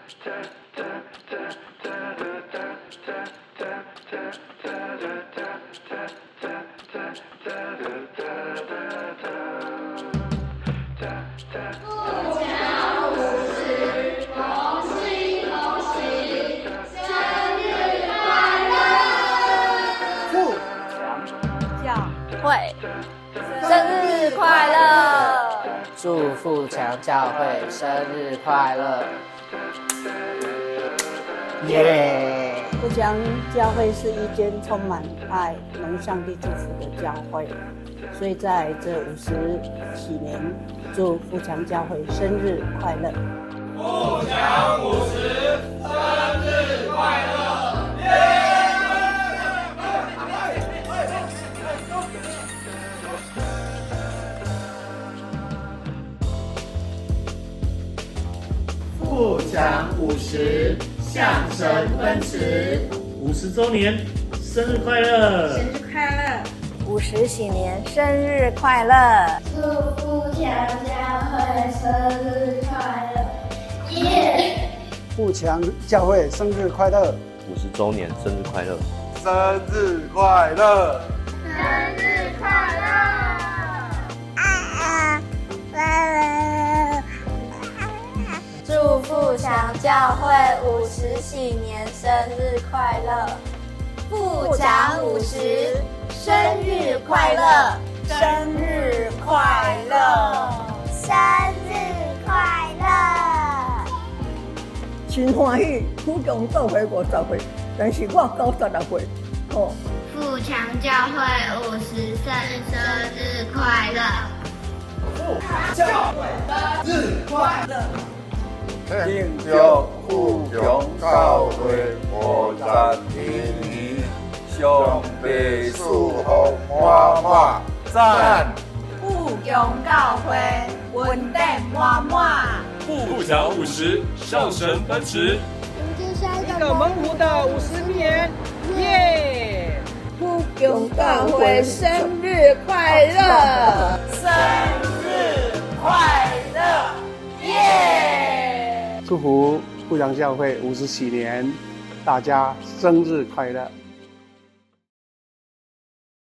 富强50，同心同行，生日快樂！富強教會生日快樂！祝富強教會生日快樂！耶！富強教會是一間充滿愛、蒙上帝祝福的教會，所以在這50喜年，祝富強教會生日快樂！富強50，生日快樂！耶！富強50，向神奔馳。50周年，生日快樂！生日快樂！50喜年，生日快樂！祝富強教會生日快樂！耶！富強教會生日快樂！50周年生日快樂！生日快樂！生日快樂！祝富強教會50喜年生日快樂！富強50，生日快樂！生日快樂！生日快樂！真歡喜，富強教會50歲，但是我96歲，吼。富強教會50歲生日快樂！富強教會生日快樂！慶祝富強教會51年，上帝賜福滿滿，讚！富強教會恩典滿滿。富強50，向神奔馳。迎接下一個蒙福的50年，耶！富強教會生日快樂！生日快樂，耶！祝福富強教會50喜年，大家生日快樂！